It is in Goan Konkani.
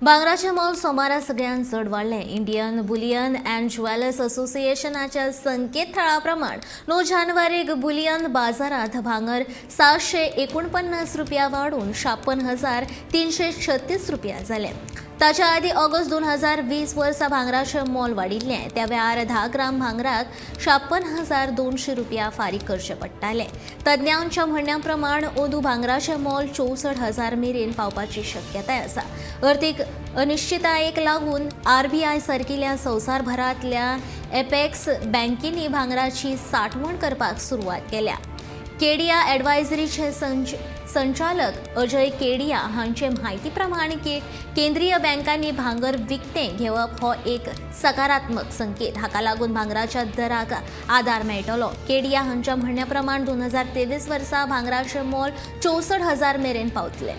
भांगराचें मोल सोमारा सगळ्यांत चड वाडलें. इंडियन बुलियन अँड ज्वेलर्स असोसिएशनाच्या संकेतथळा प्रमाण 9 जानेवारीक बुलियन बाजारांत भांगर 749 रुपया वाडून 56,336 रुपया जालें. ताच्या आदीं ऑगस्ट 2020 वर्सा भांगराचें मोल वाडिल्लें. त्या वेळार 10 ग्राम भांगराक 56,200 रुपया फारीक करचे पडटाले. तज्ञांच्या म्हणण्या प्रमाण अंदूं भांगराचें मोल 64,000 मेरेन पावपाची शक्यताय आसा. अर्थीक अनिश्चिततायेक लागून आरबीआय सारकिल्या संवसारभरांतल्या एपेक्स बँकेनी भांगराची साठवण करपाक सुरवात केल्या. केडिया ॲडवायझरीचे संचालक अजय केडिया हांचे म्हायती प्रमाण केंद्रीय बँकांनी भांगर विकतें घेवप हो एक सकारात्मक संकेत. हाका लागून भांगराच्या दराक आदार मेळटलो. केडिया हांच्या म्हणण्या प्रमाण 2023 वर्सा भांगराचें मोल 64,000 मेरेन पावतलें.